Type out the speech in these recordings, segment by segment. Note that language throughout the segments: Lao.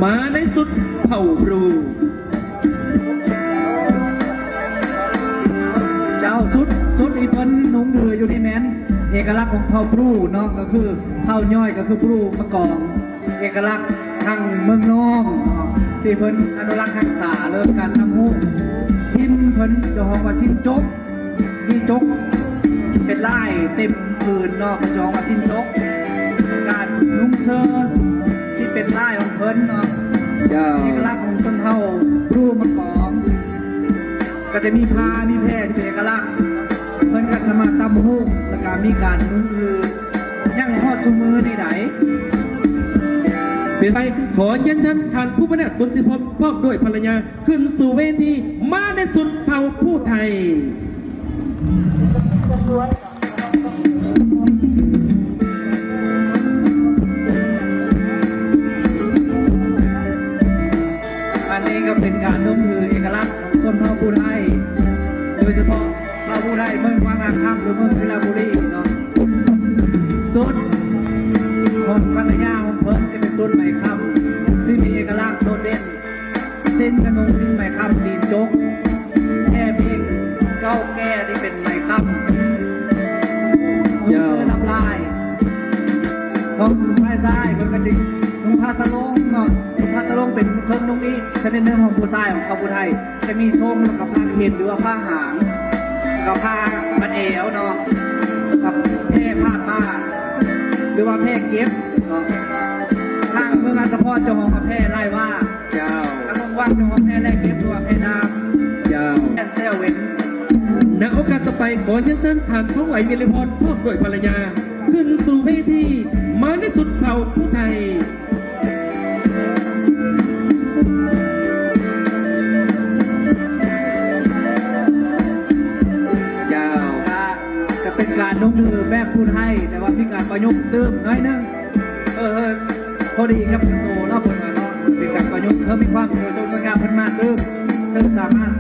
ມາໃນຊຸດເຜົ່າບຣູ ເຈົ້າ ຊຸດ ຊຸດທີ່ເພິ່ນນຸ່ງຖືຢູ່ນີ້ແມ່ນເອກະລັກຂອງເຜົ່າບຣູເນາະ ກໍຄືເຜົ່າຍ່ອຍ ກໍຄືບຣູມະກອງ ເອກະລັກທາງເມືອງນອງເນາະ ທີ່ເພິ່ນອະນຸລັກຮັກສາເລື່ອງການນຳຮູ້ ສິ້ນເພິ່ນຈະຮ້ອງວ່າສິ້ນຈົກ ທີ່ຈົກເປັນລາຍເຕັມຜືນເນາະ ເພິ່ນຈະຮ້ອງວ່າສິ້ນຈົກ ການນຸ່ງເຊີທີ່ເປັນລາຍຂອງເພິ່ນເນາະ ເຈົ້າ ເອກະລັກຂອງຊົນເຜົ່າບຣູມະກອງ ກໍຈະມີຜ້າມີແພທີ່ເປັນເອກະລັກ ເພິ່ນກໍສາມາດຕ່ຳຫູກ ແລ້ວກໍມີການນຸ່ງຖື ຍັງຮອດຊຸມື້ນີ້ໃດ. ເປັນໄປ ຂໍຮຽນເຊີນທ່ານພູມະນາດ ບຸນສິພົນ ພ້ອມດ້ວຍພັນລະຍາ ຂຶ້ນສູ່ເວທີ ມາໃນຊຸດເຜົ່າຜູ້ໄທ. ອັນນີ້ກໍເປັນການນຸ່ງຖືເອກະລັກຂອງຊົນເຜົ່າຜູ້ໄທ ໂດຍສະເພາະເຜົ່າຜູ້ໄທເມືອງວັງອ່າງຄຳ ຫຼື ເມືອງໄຊຍະບູລີເນາະ. ຊຸດຂອງພັນລະຍາຂອງເພິ່ນຈະເປັນຊຸດໄໝຄຳ ທີ່ມີເອກະລັກໂດດເດັ່ນ. ສິ້ນກະນຸ່ງສິ້ນໄໝຄຳຕີນຈົກ ແພເພງເກົ້າແກ່ທີ່ເປັນໄໝຄຳ ເຈົ້າ ເສື້ອລາບລາຍ ຂອງຝ່າຍຊາຍເພິ່ນກໍຈະນຸ່ງຜ້າສະໂຫຼງເນາະ ຜ້າສະໂຫຼງເປັນເຄື່ອງນຸ່ງອີກຊະນິດໜຶ່ງຂອງຜູ້ຊາຍຂອງເຜົ່າຜູ້ໄທ ຈະມີຊົງ ແລ້ວກໍຜ້າເຂັດ ຫຼືວ່າຜ້າຫາງ ແລ້ວກໍຜ້າມັດແອວເນາະ ກັບແພຜ້າປ່າ ຫຼືວ່າແພເກັບເນາະ ທາງເມືອງອັດສະພອນເຈົ້າຂອງແພລາຍວ່າ ເຈົ້າ ທາງເມືອງວັງເຈົ້າຂອງແພແລກເກັບ ຫຼືວ່າແພດາມ ເຈົ້າ ແມ່ນແຊວເວັນ. ໃນໂອກາດຕໍ່ໄປ ຂໍຮຽນເຊີນທ່ານ ທອງໄຫຼ ວິໄລພອນ ພ້ອມດ້ວຍພັນລະຍາ ຂຶ້ນສູ່ເວທີ ມາໃນຊຸດເຜົ່າຜູ້ໄທ. ເຈົ້າ ກະ ກະເປັນການນຸ່ງຖືແບບຜູ້ໄທ ແຕ່ວ່າມີການປະຍຸກຕື່ມໜ້ອຍໜຶ່ງ ເອີ ພໍດີກັບໂຕເນາະ ເພິ່ນວ່າເນາະ ເປັນການປະຍຸກເພື່ອມີຄວາມສວຍສົດງົດງາມເພິ່ນມາຕື່ມ ເຊິ່ງສາມາດ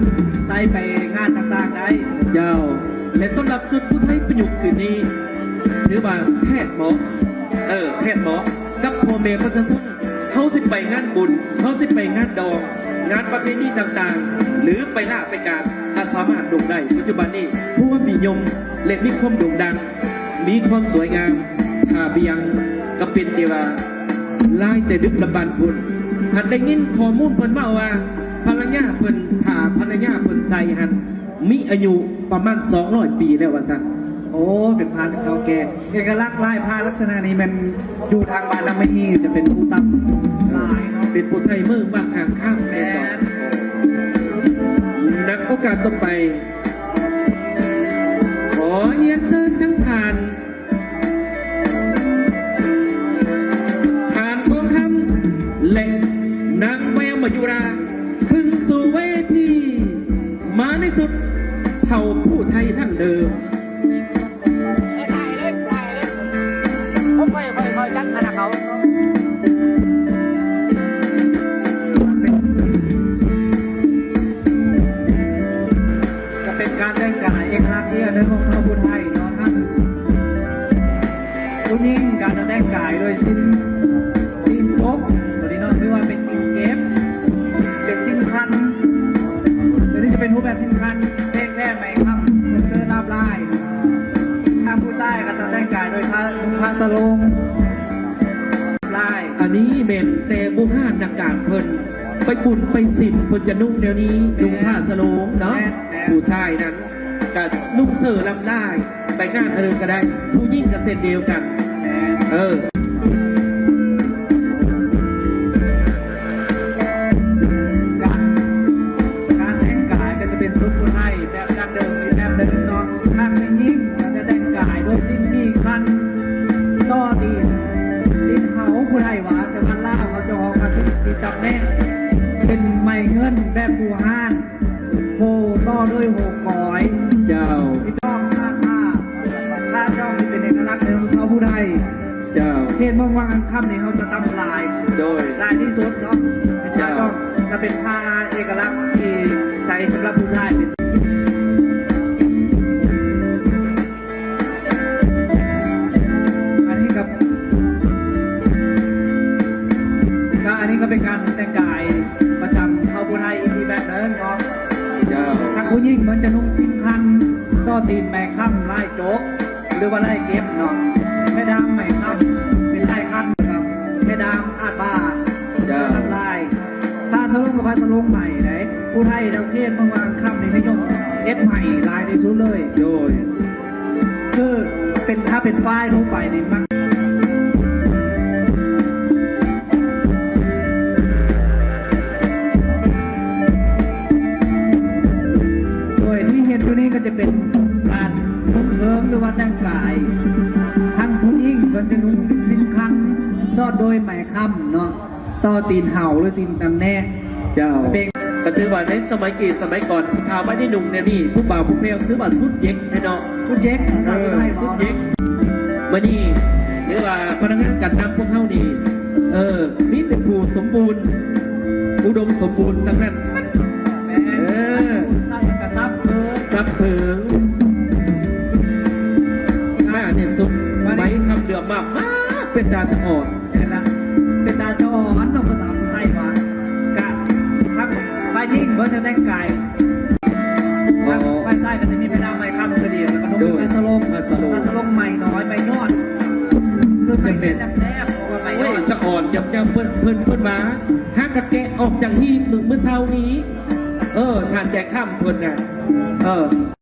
ໃຊ້ໄປງານຕ່າງໆໄດ້. ເຈົ້າ ແລະ ສຳລັບຊຸດຜູ້ໄທປະຍຸກຄືນນີ້ ຖືວ່າແທດເໝາະ ເອີ ແທດເໝາະກັບພໍ່ແມ່ປະຊາຊົນ ເຮົາຊິໄປງານບຸນ ເຮົາຊິໄປງານດອງ ງານປະເພນີຕ່າງໆ ຫຼື ໄປລາໄປການ ກໍສາມາດນຸ່ງໄດ້. ປັດຈຸບັນນີ້ ຄວາມນິຍົມ ແລະ ມີຄວາມໂດ່ງດັງ ມີຄວາມສວຍງາມ ຜ້າບ່ຽງກໍເປັນທີ່ວ່າຫຼາຍແຕ່ດຶກດຳບັນພຸ້ນ. ຫາກໄດ້ຍິນຂໍ້ມູນເພິ່ນເວົ້າວ່າ ພັນລະຍາເພິ່ນ ຜ້າພັນລະຍາເພິ່ນໃສ່ຫັ້ນ ມີອາຍຸປະມານສອງຮ້ອຍປີແລ້ວວ່າຊັ້ນ. ໂອ້ ເປັນຜ້າເກົ່າແກ່. ເອກະລັກລາຍຜ້າລັກສະນະນີ້ແມ່ນຢູ່ທາງບ້ານນ້ຳມະຮີ ຈະເປັນຜູ້ຕັດຫຼາຍເນາະ ເປັນຜູ້ໄທເມືອງວັງອ່າງຄຳ. ແມ່ນ. ໃນໂອກາດຕໍ່ໄປ ຂໍຮຽນເຊີນທັງທ່ານ ທ່ານທອງຄຳ ແລະ ນາງແວວມາຍຸລາ ຂຶ້ນສູ່ເວທີ ມາໃນຊຸດເຜົ່າຜູ້ໄທດັ້ງເດີມ. ເອີ ຖ່າຍເລີຍ ຖ່າຍເລີຍ ບໍ່ຄ່ອຍ ຄ່ອຍ ຄ່ອຍຈັດຄະນະເຂົາ. ກໍເປັນການແຕ່ງກາຍເອກະລັກອີກອັນໜຶ່ງຂອງເຜົ່າຜູ້ໄທເນາະ ທັງຜູ້ຍິງກໍຈະແຕ່ງກາຍໂດຍສິ້ນ ສິ້ນຈົກຕົວນີ້ເນາະ ຫຼືວ່າເປັນສິ້ນເກັບ ເປັນສິ້ນຄັນ ຕົວນີ້ຈະເປັນຮູບແບບສິ້ນຄັນ ແພ ແພໄໝຄຳ ເປັນເສື້ອລາບລາຍ. ທາງຜູ້ຊາຍກໍຈະແຕ່ງກາຍໂດຍຜ້າ ນຸ່ງຜ້າສະໂຫຼງລາຍ. ອັນນີ້ແມ່ນແຕ່ບູຮານນະການເພິ່ນ ໄປບຸນໄປສິນເພິ່ນຈະນຸ່ງແນວນີ້ ແມ່ນ ນຸ່ງຜ້າສະໂຫຼງເນາະ ແມ່ນ ແມ່ນ ຜູ້ຊາຍນັ້ນກະນຸ່ງເສື້ອລາບລາຍ ໄປງານອັນອື່ນກະໄດ້ ຜູ້ຍິງກະເຊັ່ນດຽວກັນ. ແມ່ນ ເອີ ການ ການແຕ່ງກາຍກະຈະເປັນຊຸດຜູ້ໄທແບບ ດັ່ງເດີມອີກແບບໜຶ່ງເນາະ. ທາງແມ່ຍິງກໍຈະແຕ່ງກາຍໂດຍສິ້ນໝີ່ຄັນ ຕໍ່ຕີນ ຕີນເຂົາຜູ້ໃດຫວາ ແຕ່ວ່າລາວເຂົາຈະຮ້ອງວ່າສິ້ນຕີນຕັບແນະ ເປັນໄໝເງິນແບບບູຮານ ໂຫຕໍ່ດ້ວຍໂຫກອຍ. ເຈົ້າ ພີ່ນ້ອງ ຜ້າ ຜ້າ ຜ້າຈ້ອງທີ່ເປັນເອກະລັກຂອງເຜົ່າຜູ້ໄທ. ເຈົ້າ ເຂດເມືອງວັງອ່າງຄຳນີ້ເຮົາຈະນຳຫຼາຍ ໂດຍ ຫຼາຍທີ່ສຸດເນາະ ເປັນຜ້າຈ້ອງ ເຈົ້າ ແລະ ເປັນຜ້າເອກະລັກທີ່ໃຊ້ສຳລັບຜູ້ຊາຍເປັນ ອັນນີ້ກໍ ກໍ ອັນນີ້ກໍເປັນການແຕ່ງກາຍປະຈຳເຜົ່າຜູ້ໄທອີກແບບໜຶ່ງເນາະ. ເຈົ້າ. ທາງຜູ້ຍິງເພິ່ນຈະນຸ່ງສິ້ນຄັນ ຕໍ່ຕີນໄມ້ຄ້ຳລາຍຈົກ ຫຼືວ່າລາຍເກັບເນາະ, ແພດາມໄມ້ຄ້ຳເປັນລາຍຄັນກັບແພດາມອາດບ້າ. ເຈົ້າ. ລາຍ ຜ້າສະໂຫຼງກັບຜ້າສະໂຫຼງໃໝ່ໃດ໋. ຜູ້ໄທແຖວເຂດເມືອງວາງຄຳນີ້ນິຍົມເຮັດໃໝ່ຫຼາຍທີ່ສຸດເລີຍ. ໂດຍ. ຄືເປັນ ຖ້າເປັນຝ້າຍທົ່ວໄປນີ້ມັກ ໂດຍທີ່ເຫັນຢູ່ນີ້ກໍຈະເປັນການນຸ່ງເຄື່ອງ ຫຼືວ່າແຕ່ງກາຍ ທັງຜູ້ຍິງເພິ່ນຈະນຸ່ງສິ້ນຄັນ ສອດໂດຍໄມ້ຄ້ຳເນາະ. ຕໍ່ຕີນເຫົາ ຫຼື ຕີນຕຳແໜ່. ເຈົ້າ. ເປັນ ກໍຖືວ່າໃນສະໄໝກີ້ສະໄໝກ່ອນ ຖ້າວ່າໄດ້ນຸ່ງແນວນີ້ ຜູ້ບ່າວຜູ້ແພ້ວຖືວ່າສຸດເຈັກແທ້ເນາະ. ສຸດເຈັກ. ເອີ ສຸດເຈັກ. ມື້ນີ້ຖືວ່າພະນັກງານການນຳພວກເຮົານີ້ ເອີ ມີແຕ່ຜູ້ສົມບູນ ອຸດົມສົມບູນທັງນັ້ນ. ແມ່ນ. ເອີ ສັບເຜິງ ສັບເຜິງ ມາໃນຊຸດໄມ້ຄ້ຳເຫຼືອມມາກ ເປັນຕາສະອອນ. ເຫັນລະ ເປັນຕາຈະອ່ອນເນາະ ພາສາຜູ້ໄທວ່າ ກະທັງຝ່າຍຍິງເພິ່ນຈະແຕ່ງກາຍ ອໍ ທາງຝ່າຍຊາຍກໍຈະມີແພດາມໄມ້ຄ້ຳຄືດຽວ ແລ້ວກໍນຸ່ງ ໂດຍ ເປັນຜ້າສະໂຫຼງ ຜ້າສະໂຫຼງ ຜ້າສະໂລງໄມ້ນ້ອຍ ໄມ້ຍອດ ຄືໄມ້ ຈະເປັນ ເສັ້ນແຫຼມໆ ເອີ້ນວ່າໄມ້ຍອດ ຈະເປັນ ຈະອ່ອນ ຫຍາບໆ ເພິ່ນ ເພິ່ນ ເພິ່ນວ່າຫາກະແກະອອກຈາກຮີບມື້ ມື້ເຊົ້ານີ້ ເອີ ທ່ານແຈກຄຳເພິ່ນນະ ເອີ.